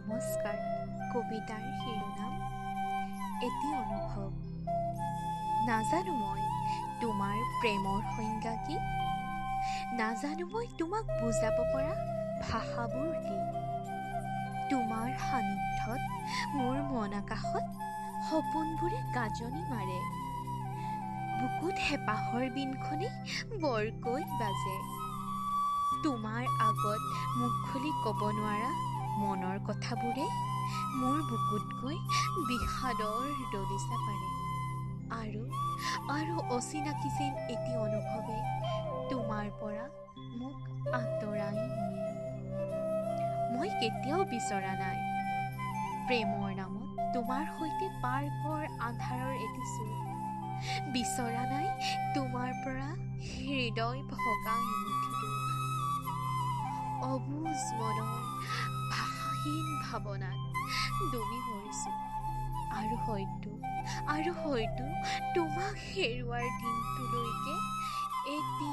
নমস্কাৰ। কবিতাৰ শিৰোনাম এটি অনুভৱ। নাজানো মই তোমাৰ প্ৰেমৰ সংজ্ঞা কি, নাজানো মই তোমাক বুজাব পৰা ভাষাবোৰ কি। তোমাৰ সান্নিধ্যত মোৰ মন আকাশত সপোনবোৰে গাজনি মাৰে, বুকুত হেঁপাহৰ বীণখনি বৰকৈ বাজে। তোমাৰ আগত মুখ খুলি ক'ব নোৱাৰা মনৰ কথাবোৰে মোৰ বুকুত গৈ বিষাদৰ দলিচা পাৰে। আৰু আৰু অচিনাকি যেন এটি অনুভৱে তোমাৰ পৰা মোক আঁতৰাই নিয়ে। মই কেতিয়াও বিচৰা নাই প্ৰেমৰ নামত তোমাৰ সৈতে পাৰ্কৰ আন্ধাৰৰ এটি চুক, বিচৰা নাই তোমাৰ পৰা হৃদয় ভগা এমুঠি দুখ। অবুজ মনৰ ভাষাহীন ভাৱনাত ডুবি মৰিছোঁ, আৰু হয়তো তোমাক হেৰুৱাৰ দিনটোলৈকে এটি